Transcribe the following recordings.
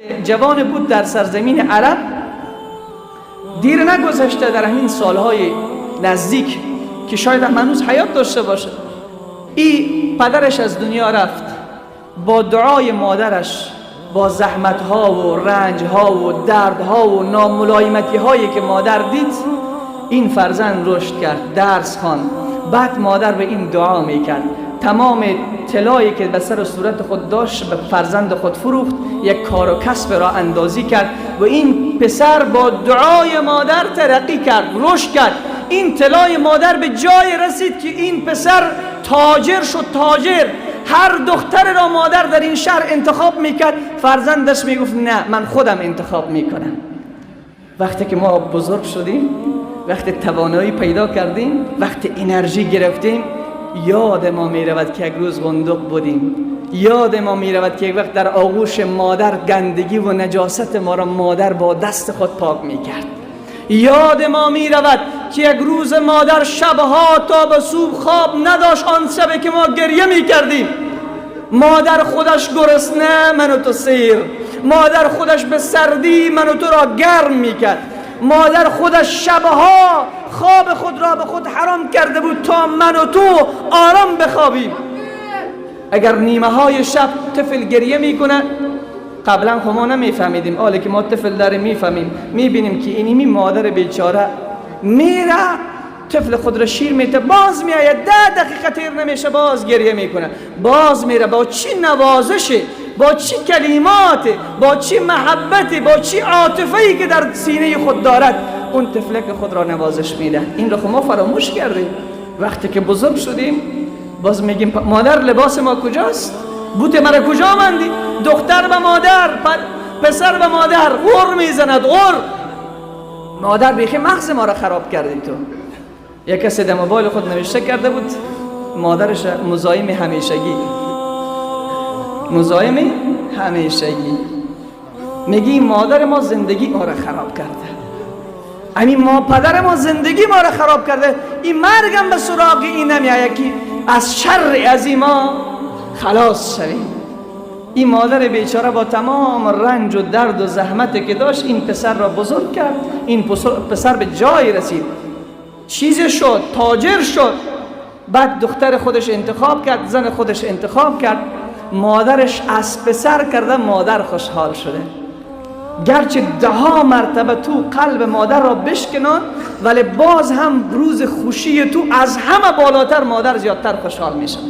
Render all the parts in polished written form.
جوان بود در سرزمین عرب، دیر نگذشته در همین سالهای نزدیک که شاید هم هنوز حیات داشته باشه. ای پدرش از دنیا رفت، با دعای مادرش، با زحمتها و رنجها و دردها و ناملایمتیهایی که مادر دید، این فرزند رشد کرد، درس خواند. بعد مادر به این دعا میکرد، تمام طلایی که به سر و صورت خود داشت به فرزند خود فروخت، یک کار و کسب را اندازی کرد و این پسر با دعای مادر ترقی کرد، رشد کرد. این طلای مادر به جای رسید که این پسر تاجر شد. تاجر، هر دختر را مادر در این شهر انتخاب میکرد، فرزندش میگفت نه، من خودم انتخاب میکنم. وقتی که ما بزرگ شدیم، وقتی توانایی پیدا کردیم، وقتی انرژی گرفتیم، یاد ما میرود که یک روز قندق بودیم. یاد ما میرود که یک وقت در آغوش مادر گندگی و نجاست ما را مادر با دست خود پاک میکرد. یاد ما میرود که یک روز مادر شبها تا به صبح خواب نداشت، آن شبی که ما گریه میکردیم. مادر خودش گرسنه، من و تو سیر. مادر خودش به سردی، من و تو را گرم میکرد. مادر خودش شبها خواب خود را به خود حرام کرده بود تا من و تو آرام بخوابیم. اگر نیمه های شب طفل گریه میکنه، قبلا خب ما نمیفهمیدیم، حالا که ما طفل داریم میفهمیم، میبینیم که اینمی مادر بیچاره میره طفل خود را شیر میته، باز میآید، 10 دقیقه تیر نمیشه، باز گریه میکنه، باز میره. با چی نوازشه، با چی کلمات، با چی محبت، با چی عاطفه ای که در سینه خود دارد، اون طفلک خود را نوازش میده. این را خب ما فراموش کردیم. وقتی که بزرگ شدیم، باز میگیم مادر، لباس ما کجاست؟ بوت مرا کجا ماندی؟ دختر به مادر، پسر به مادر غر میزند، غر. مادر، بیخی مغز ما را خراب کردی تو. یک کسی در موبایل خود نوشته کرده بود مادرش مزاحم همیشگی، مزاحم همیشگی. میگی مادر ما زندگی ما را خراب کرده، همین ما پدر ما زندگی ما را خراب کرده. این مرگم به سراغ این نمیآید که از شر از ما خلاص شویم. این مادر بیچاره با تمام رنج و درد و زحمتی که داشت، این پسر را بزرگ کرد. این پسر به جای رسید، چیز شد، تاجر شد. بعد دختر خودش انتخاب کرد، زن خودش انتخاب کرد. مادرش از پسر کرده مادر خوشحال شده. گرچه ده ها مرتبه تو قلب مادر را بشکنان، ولی باز هم روز خوشی تو از همه بالاتر مادر زیادتر خوشحال می شود،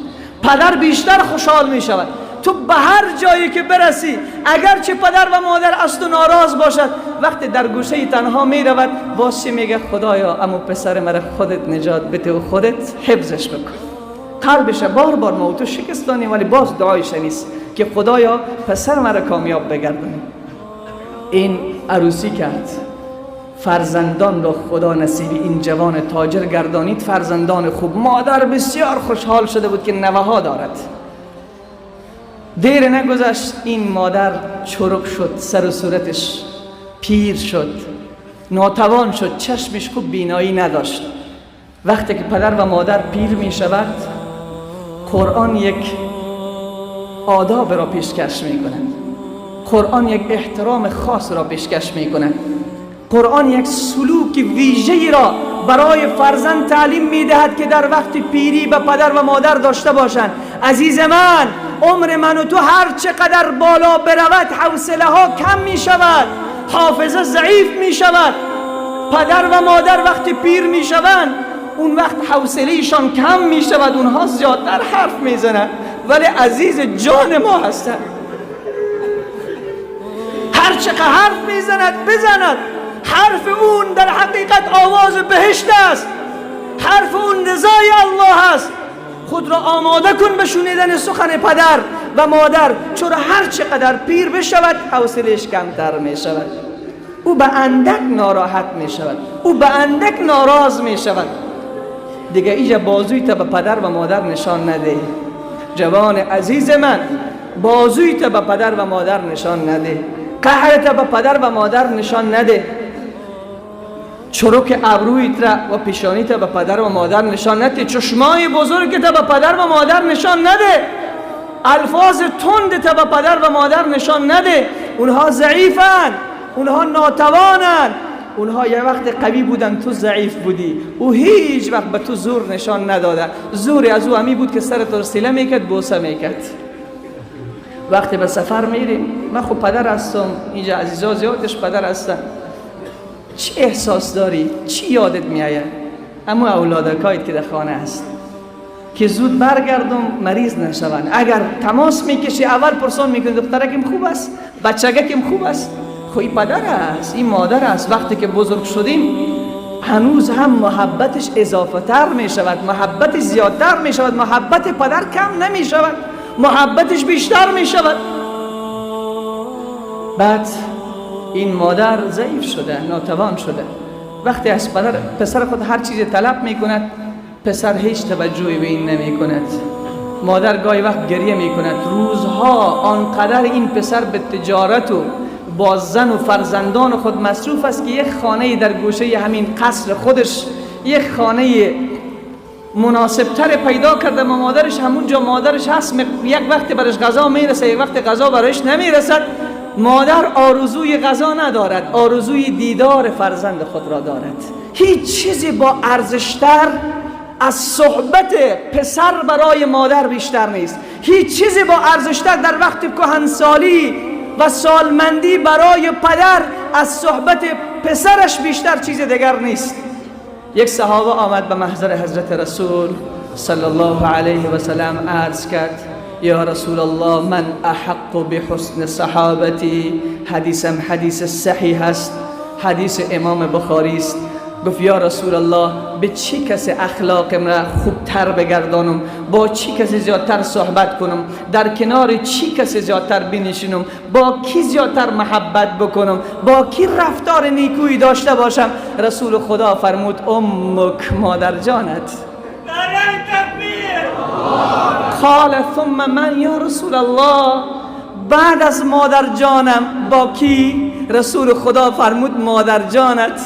پدر بیشتر خوشحال می شود. تو به هر جایی که برسی، اگرچه پدر و مادر از تو ناراض باشد، وقتی در گوشه تنها می رود، باز چی میگه؟ خدایا، امو پسر مرا خودت نجات بده و خودت حفظش بکن. قلبش بار بار ما تو شکستانی، ولی باز دعایش نیست که خدایا، پسر مرا کامیاب بگردانی. این عروسی کرد، فرزندان را خدا نصیب این جوان تاجر گردانید، فرزندان خوب. مادر بسیار خوشحال شده بود که نوه ها دارد. دیر نگذشت، این مادر چرک شد، سر و صورتش پیر شد، ناتوان شد، چشمش خوب بینایی نداشت. وقتی که پدر و مادر پیر می شود، قرآن یک آداب را پیشکش می کند، قرآن یک احترام خاص را پیشکش می کند، قرآن یک سلوک ویژه را برای فرزند تعلیم می دهد که در وقت پیری به پدر و مادر داشته باشند. عزیز من، عمر من و تو هر چقدر بالا برود، حوصله ها کم می شود، حافظه ضعیف می شود. پدر و مادر وقتی پیر می شوند، اون وقت حوصله کم می شود، اونها زیادتر حرف می زنند، ولی عزیز جان ما هستند. هر چقدر حرف میزند بزند، حرف اون در حقیقت آواز بهشت است، حرف اون رضای الله است. خود را آماده کن به شنیدن سخن پدر و مادر، چرا هر چقدر پیر بشود، حوصلش کمتر می شود، او به اندک ناراحت می شود، او به اندک ناراض می شود. دیگه ایجا بازوی تا به پدر و مادر نشان نده. جوان عزیز من، بازوی تا به پدر و مادر نشان نده، قهرت به پدر و مادر نشان نده، چروک ابرویت را و پیشانیت به پدر و مادر نشان نده، چشمای بزرگت به پدر و مادر نشان نده، الفاظ تند به پدر و مادر نشان نده. اونها ضعیفن، اونها ناتوانن، اونها یه وقت قوی بودن، تو ضعیف بودی. او هیچ وقت به تو زور نشان نداده. زوری از او همی بود که سر تو سیله میکرد، بوسه میکرد. وقتی به سفر میریم، من خب پدر هستم، اینجا عزیزا زیادش پدر هستن، چی احساس داری؟ چی یادت میآید؟ اما اولادکایت که در خانه هست که زود برگردم مریض نشوند. اگر تماس میکشی اول پرسان میکنی دخترکم خوب است، بچگکم خوب است. خب این پدر است، این مادر است. وقتی که بزرگ شدیم هنوز هم محبتش اضافه تر می شود، محبتش زیادتر می شود، محبت پدر کم نمی شود، محبتش بیشتر می شود. بعد این مادر ضعیف شده، ناتوان شده. وقتی از پدر پسر خود هر چیزی طلب می کند، پسر هیچ توجهی به این نمی کند. مادر گاهی وقت گریه می کند. روزها آنقدر این پسر به تجارت و با زن و فرزندان خود مصروف است که یک خانه در گوشه همین قصر خودش، یک خانه مناسبتر پیدا کرده و مادرش همونجا مادرش هست. یک وقت برش غذا میرسه، یک وقت غذا برایش نمیرسد. مادر آرزوی غذا ندارد، آرزوی دیدار فرزند خود را دارد. هیچ چیزی با ارزشتر از صحبت پسر برای مادر بیشتر نیست. هیچ چیزی با ارزشتر در وقت کهنسالی و سالمندی برای پدر از صحبت پسرش بیشتر چیز دیگر نیست. یک صحابه آمد به محضر حضرت رسول صلی الله علیه و سلم، عرض کرد یا رسول الله من احق بحسن صحابتی. حدیثم حدیث صحیح است، حدیث امام بخاری است. گفت یا رسول الله به چی کسی اخلاق را خوبتر بگردانم، با چی کسی زیادتر صحبت کنم، در کنار چی کسی زیادتر بنشینم، با کی زیادتر محبت بکنم، با کی رفتار نیکویی داشته باشم؟ رسول خدا فرمود امک، مادر جانت. قال ثم من یا رسول الله، بعد از مادر جانم با کی؟ رسول خدا فرمود مادر جانت.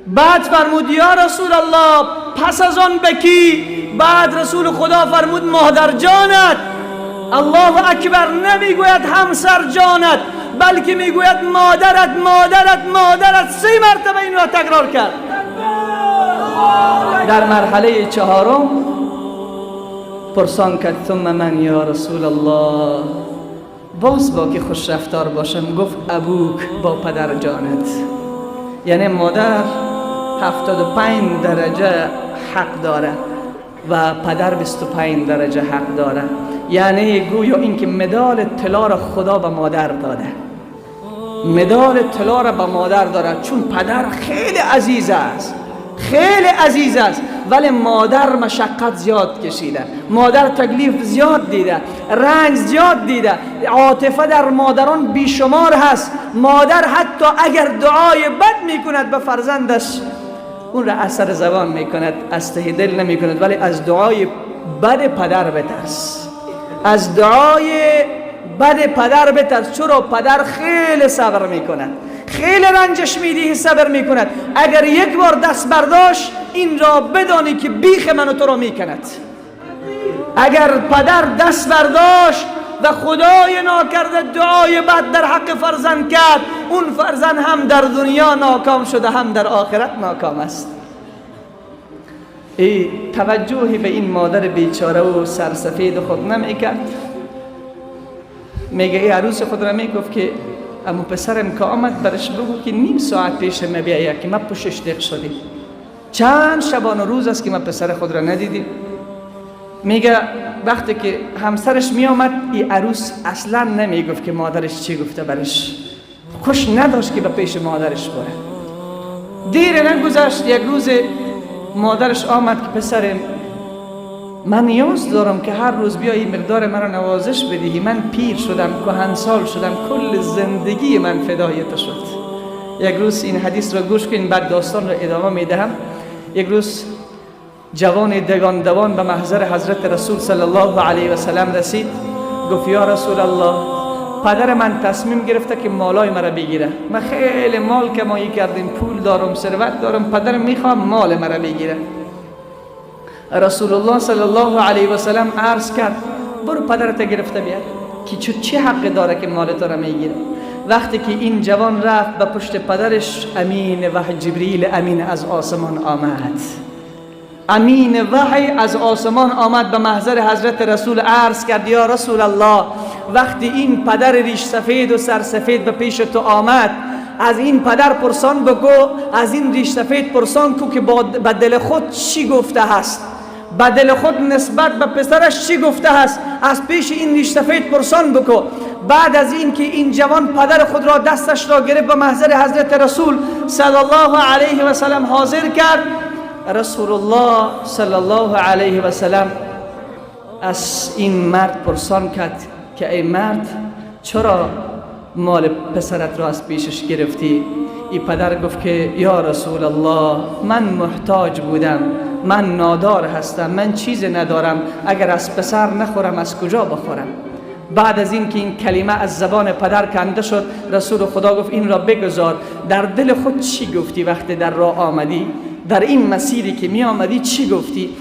بعد فرمود یا رسول الله پس از آن به کی؟ بعد رسول خدا فرمود مادر جانت. الله اکبر. نمیگوید همسر جانت، بلکه میگوید مادرت، مادرت، مادرت. 3 مرتبه این را تکرار کرد. در مرحله چهارم پرسان کرد ثم من یا رسول الله، باز با که خوش رفتار باشم؟ گفت ابوک، با پدر جانت. یعنی مادر 75 درجه حق داره و پدر 25 درجه حق داره. یعنی گویا اینکه مدال طلا را خدا به مادر داده، مدال طلا را به مادر داره، چون پدر خیلی عزیز است، خیلی عزیز است، ولی مادر مشقت زیاد کشیده، مادر تکلیف زیاد دیده، رنج زیاد دیده، عاطفه در مادران بیشمار هست. مادر حتی اگر دعای بد میکند به فرزندش، اون را اثر زبان میکند، از ته دل نمیکند، ولی از دعای بد پدر بترس، از دعای بد پدر بترس. چرا؟ پدر خیلی صبر میکند، خیلی رنجش میدهی صبر میکند. اگر یک بار دست برداشت، این را بدانی که بیخ من و تو را میکند. اگر پدر دست برداشت و خدای ناکرده دعای بد در حق فرزند کرد، اون فرزند هم در دنیا ناکام شده، هم در آخرت ناکام است. ای توجهی به این مادر بیچاره و سرسفید خود نمیکرد. میگه ای عروس خود را میگفت که اما پسرم که آمد برش بگو که نیم ساعت پیش ما بیاید که ما پشش دق شدیم، چند شبانه روز است که ما پسر خود را ندیدیم. میگه وقتی که همسرش میآمد، ای عروس اصلا نمیگفت که مادرش چی گفته برش، خوش نداشت که به پیش مادرش بره. دیر نگذشت، یک روز مادرش آمد که پسرم من نیاز دارم که هر روز بیایی مقدار مرا نوازش بدهی، من پیر شدم، کهنسال شدم، کل زندگی من فدای تو شد. یک روز این حدیث را گوش کنین، بعد داستان را ادامه میدهم. یک روز جوان دگان دوان به محضر حضرت رسول صلی الله علیه و سلم رسید. گفت یا رسول الله، پدر من تصمیم گرفته که مالای مرا بگیره، من خیلی مال کمایی کردیم، پول دارم، ثروت دارم، پدرم میخوام مال مرا بگیره. رسول الله صلی الله علیه و سلم عرض کرد برو پدرت گرفته بیار که چه حق داره که مال تو را میگیره. وقتی که این جوان رفت به پشت پدرش، امین وحی جبریل امین از آسمان آمد. امین وحی از آسمان آمد به محضر حضرت رسول عرض کرد یا رسول الله، وقتی این پدر ریش سفید و سرسفید به پیش تو آمد، از این پدر پرسان بگو، از این ریش سفید پرسان کو که به دل خود چی گفته هست، به دل خود نسبت به پسرش چی گفته هست، از پیش این ریش سفید پرسان بکو. بعد از این که این جوان پدر خود را دستش را گرفت به محضر حضرت رسول صلی الله علیه و سلم حاضر کرد، رسول الله صلی الله علیه و سلم از این مرد پرسان کرد که ای مرد، چرا مال پسرت را از پیشش گرفتی؟ ای پدر گفت که یا رسول الله، من محتاج بودم، من نادار هستم، من چیز ندارم، اگر از پسر نخورم از کجا بخورم؟ بعد از این که این کلمه از زبان پدر کنده شد، رسول خدا گفت این را بگذار، در دل خود چی گفتی وقتی در راه آمدی؟ در این مسیری که می آمدی چی گفتی؟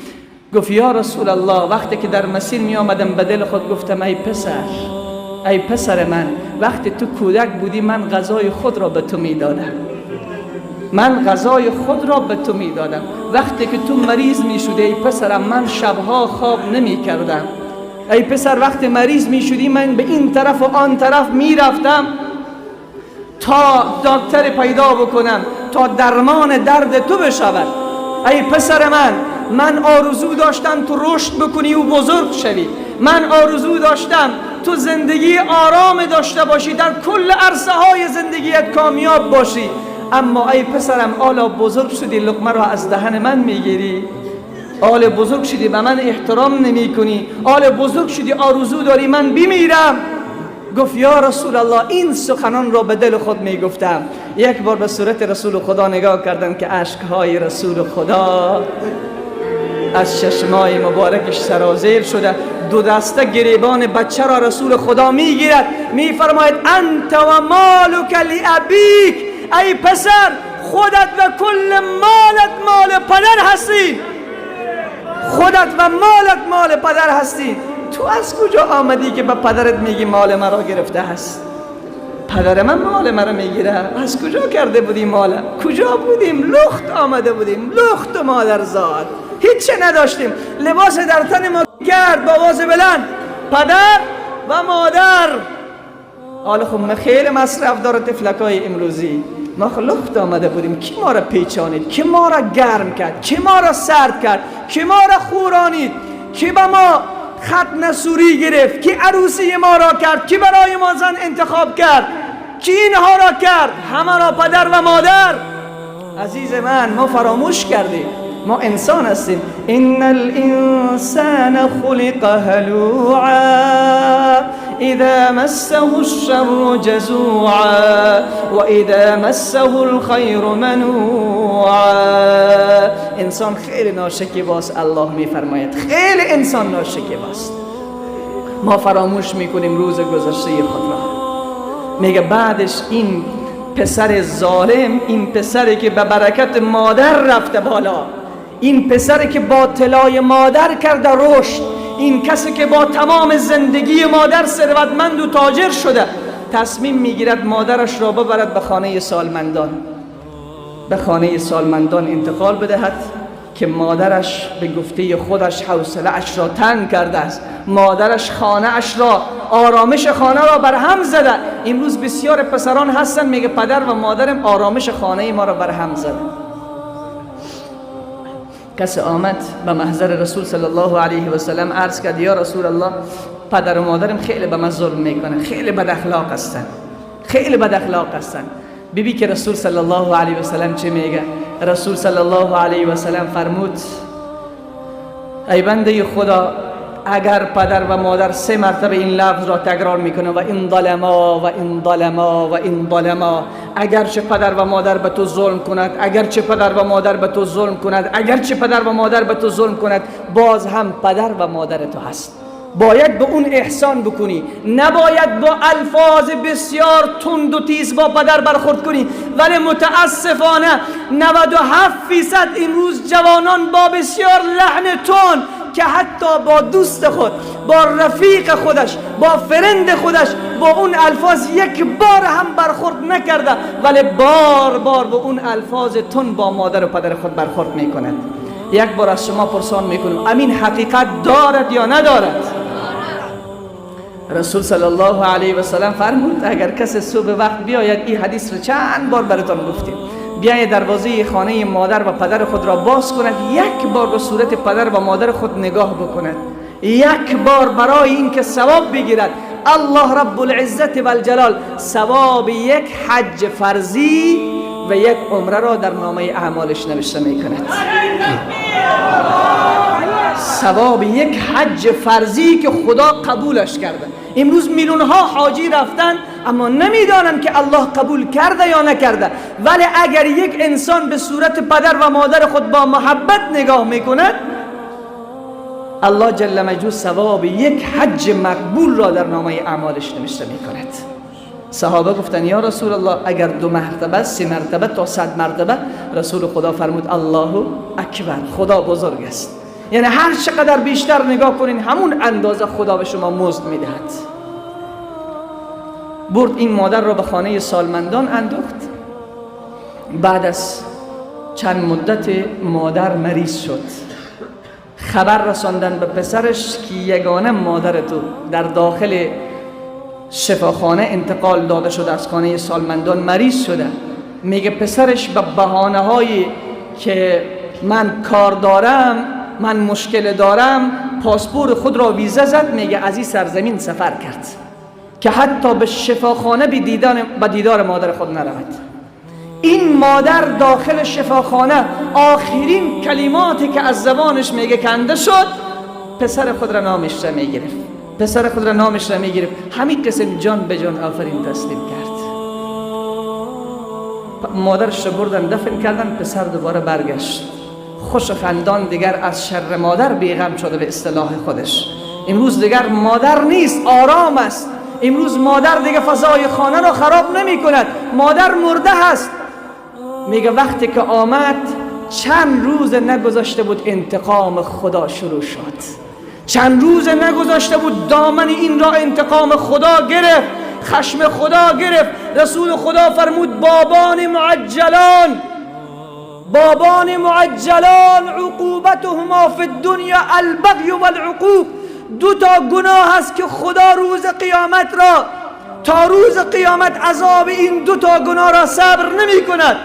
گفت یا رسول الله، وقتی که در مسیر می آمدم به دل خود گفتم ای پسر، ای پسر من، وقتی تو کودک بودی من غذای خود را به تو می دادم، من غذای خود را به تو می دادم. وقتی که تو مریض می شدی ای پسرم، من شبها خواب نمی کردم. ای پسر، وقتی مریض می شدی من به این طرف و آن طرف می رفتم تا دکتر پیدا بکنم، تا درمان درد تو بشود. ای پسر من، من آرزو داشتم تو رشد بکنی و بزرگ شوی، من آرزو داشتم تو زندگی آرام داشته باشی، در کل عرصه های زندگیت کامیاب باشی. اما ای پسرم، حالا بزرگ شدی لقمه را از دهن من میگیری، حالا بزرگ شدی به من احترام نمی کنی، حالا بزرگ شدی آرزو داری من بمیرم. گفت یا رسول الله، این سخنان را به دل خود می گفتم. یک بار به صورت رسول خدا نگاه کردم که اشکهای رسول خدا از چشمای مبارکش سرازیر شده. دو دسته گریبان بچه را رسول خدا میگیرد، میفرماید انت و مالک لابیک، ای پسر، خودت و کل مالت مال پدر هستی، خودت و مالت مال پدر هستی. تو از کجا آمدی که به پدرت میگی مال مرا گرفته هست؟ پدر من مال مرا میگیره؟ از کجا کرده بودی مال؟ کجا بودیم؟ لخت آمده بودیم، لخت و مادرزاد، هیچ نداشتیم، لباس در تن ما کرد با آواز بلند پدر و مادر. حالا خب ما خیلی مصرف داره طفلکای امروزی، ما لخت آمده بودیم، کی ما را پیچانید، کی ما را گرم کرد، کی ما را سرد کرد، کی ما را خورانید، کی به ما ختنه سوری گرفت، کی عروسی ما را کرد، کی برای ما زن انتخاب کرد، کی اینها را کرد؟ همه را پدر و مادر. عزیز من، ما فراموش کردیم ما انسان هستیم. ان الانسان خلق هلوعا اذا مسه الشر جزوعا واذا مسه الخیر منوعا. انسان خیلی ناشکیباست. الله میفرماید خیلی انسان ناشکیباست. ما فراموش میکنیم روز گذشته خود را. میگه بعدش این پسر ظالم، این پسری که به برکت مادر رفته بالا، این پسری که با طلای مادر کرده رشد، این کسی که با تمام زندگی مادر ثروتمند و تاجر شده، تصمیم میگیرد مادرش را ببرد به خانه سالمندان، به خانه سالمندان انتقال بدهد که مادرش به گفته خودش حوصله اش را تنگ کرده است، مادرش خانه اش را، آرامش خانه را بر هم زده. امروز بسیار پسران هستن میگه پدر و مادرم آرامش خانه ما را بر هم زده. کسی آمد به محضر رسول صلی الله علیه و سلم عرض کرد یا رسول الله، پدر و مادرم خیلی به من ظلم میکنه، خیلی بد اخلاق هستن، خیلی بد اخلاق هستن. ببین که رسول صلی الله علیه و سلم چه میگه؟ رسول صلی الله علیه و سلم فرمود ای بنده خدا، اگر پدر و مادر سه مرتبه این لفظ را تکرار میکنه و این ظلما و این ظلما و این ظلما، اگرچه پدر و مادر به تو ظلم کند، اگرچه پدر و مادر به تو ظلم کند، اگرچه پدر و مادر به تو ظلم کند، باز هم پدر و مادر تو هست. باید به اون احسان بکنی، نباید با الفاظ بسیار تند و تیز با پدر برخورد کنی. ولی متاسفانه 97% امروز جوانان با بسیار لحن تند که حتی با دوست خود، با رفیق خودش، با فرند خودش با اون الفاظ یک بار هم برخورد نکرده، ولی بار بار با اون الفاظ تند با مادر و پدر خود برخورد میکند. یک بار از شما پرسان میکنم، امین حقیقت دارد یا ندارد؟ رسول صلی الله علیه و سلم فرمود اگر کسی صبح وقت بیاید، این حدیث رو چند بار براتان گفتیم، بیاید دروازه خانه مادر و پدر خود را باز کند، یک بار به صورت پدر و مادر خود نگاه بکند، یک بار برای اینکه ثواب بگیرد، الله رب العزت و الجلال ثواب یک حج فرضی و یک عمره را در نامه اعمالش نوشته میکند. ثواب یک حج فرضی که خدا قبولش کرده. امروز میلیون ها حاجی رفتن اما نمیدانند که الله قبول کرده یا نکرده. ولی اگر یک انسان به صورت پدر و مادر خود با محبت نگاه میکند، الله جل مجدوه ثواب یک حج مقبول را در نامه اعمالش نوشته میکند. صحابه گفتن یا رسول الله اگر 2 مرتبه، 3 مرتبه تا 100 مرتبه؟ رسول خدا فرمود الله اکبر، خدا بزرگ است. یعنی هر چقدر بیشتر نگاه کنین همون اندازه خدا به شما مزد میدهد. برد این مادر را به خانه سالمندان انداخت. بعد از چند مدت مادر مریض شد. خبر رساندن به پسرش که یگانه مادر تو در داخل شفاخانه انتقال داده شده، از خانه سالمندان مریض شده. میگه پسرش به بهانه هایی که من کار دارم، من مشکل دارم، پاسپورت خود را ویزه زد، میگه از این سرزمین سفر کرد که حتی به شفاخانه به دیدار مادر خود نرود. این مادر داخل شفاخانه آخرین کلماتی که از زبانش میگه کنده شد، پسر خود را نامش را میگرفت، پسر خود را نامش را میگرفت. همین قسم جان به جان آفرین تسلیم کرد. مادرش را بردن دفن کردن، پسر دوباره برگشت خوش و خندان، دیگر از شر مادر بیغم شده به اصطلاح خودش. امروز دیگر مادر نیست، آرام است. امروز مادر دیگه فضای خانه را خراب نمی کند، مادر مرده است. میگه وقتی که آمد چند روز نگذاشته بود انتقام خدا شروع شد. چند روز نگذاشته بود دامن این را انتقام خدا گرفت، خشم خدا گرفت. رسول خدا فرمود بابان معجلان، بابان معجلان عقوبتهما فی الدنیا البغی والعقوق. 2 تا گناه هست که خدا روز قیامت را تا روز قیامت عذاب این 2 تا گناه را صبر نمی کند.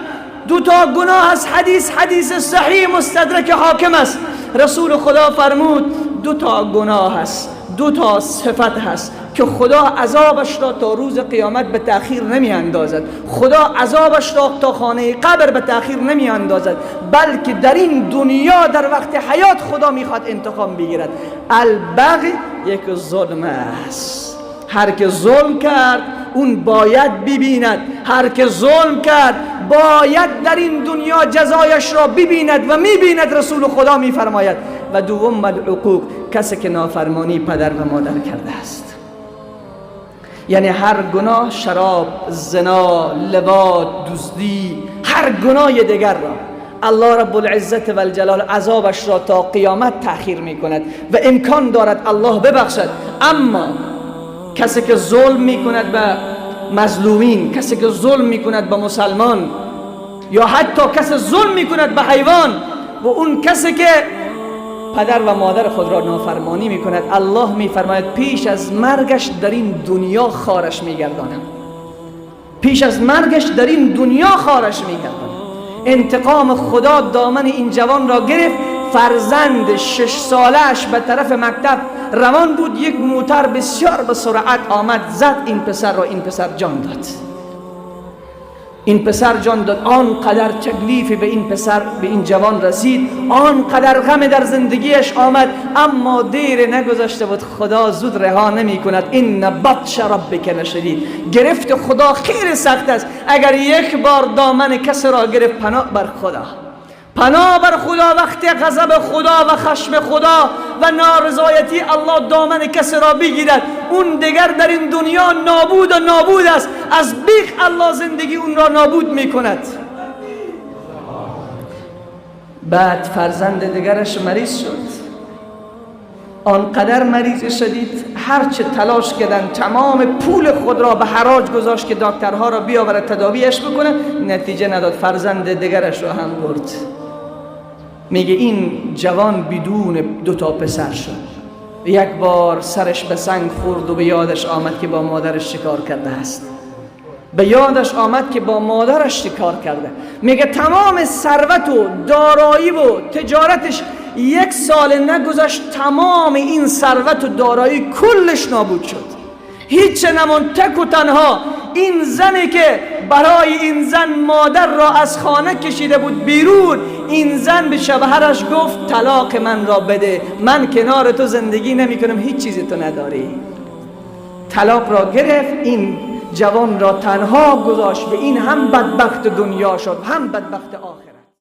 2 تا گناه هست، حدیث حدیث صحیح مستدرک حاکم است. رسول خدا فرمود 2 تا گناه هست، 2 تا صفت هست که خدا عذابش را تا روز قیامت به تأخیر نمی اندازد، خدا عذابش را تا خانه قبر به تأخیر نمی اندازد، بلکه در این دنیا در وقت حیات خدا میخواد انتقام بگیرد. البغی یک ظلم است، هر که ظلم کرد اون باید ببیند، هر که ظلم کرد باید در این دنیا جزایش را ببیند و میبیند. رسول خدا میفرماید. و دوم العقوق، کسی که نافرمانی پدر و مادر کرده است. یعنی هر گناه، شراب، زنا، لواط، دزدی، هر گناه دیگر را الله رب العزت و الجلال عذابش را تا قیامت تأخیر میکند و امکان دارد الله ببخشد. اما کسی که ظلم میکند به مظلومین، کسی که ظلم میکند به مسلمان، یا حتی کسی ظلم میکند به حیوان، و اون کسی که پدر و مادر خود را نافرمانی میکند، الله میفرماید پیش از مرگش در این دنیا خارش میگردانم، پیش از مرگش در این دنیا خارش میگردانم. انتقام خدا دامن این جوان را گرفت. فرزند 6 سالش به طرف مکتب روان بود، یک موتر بسیار به سرعت آمد زد این پسر را، این پسر جان داد، این پسر جان داد. آنقدر تکلیف به این پسر، به این جوان رسید، آنقدر غم در زندگیش آمد، اما دیر نگذاشته بود خدا زود رها نمی کند. ان بطش ربک لشدید، گرفت خدا خیلی سخت است. اگر یک بار دامن کسی را گرفت، پناه بر خدا، پناه بر خدا. وقتی غضب خدا و خشم خدا و نارضایتی الله دامن کسی را بگیرد، اون دیگر در این دنیا نابود و نابود است. از بیخ الله زندگی اون را نابود میکند. بعد فرزند دیگرش مریض شد، آنقدر مریض شدید هرچه تلاش کردن تمام پول خود را به حراج گذاشت که دکترها را بیاورد تداویش بکنه، نتیجه نداد. فرزند دیگرش را هم برد. میگه این جوان بدون دو تا پسر شد. یک بار سرش به سنگ خورد و به یادش آمد که با مادرش شکار کرده است. به یادش آمد که با مادرش شکار کرده. میگه تمام ثروت و دارایی و تجارتش یک سال نگذشت، تمام این ثروت و دارایی کلش نابود شد، هیچ نمان، تک و تنها. این زنی که برای این زن مادر را از خانه کشیده بود بیرون، این زن به شوهرش گفت طلاق من را بده، من کنار تو زندگی نمی کنم، هیچ چیزی تو نداری. طلاق را گرفت، این جوان را تنها گذاشت و این هم بدبخت دنیا شد هم بدبخت آخرت.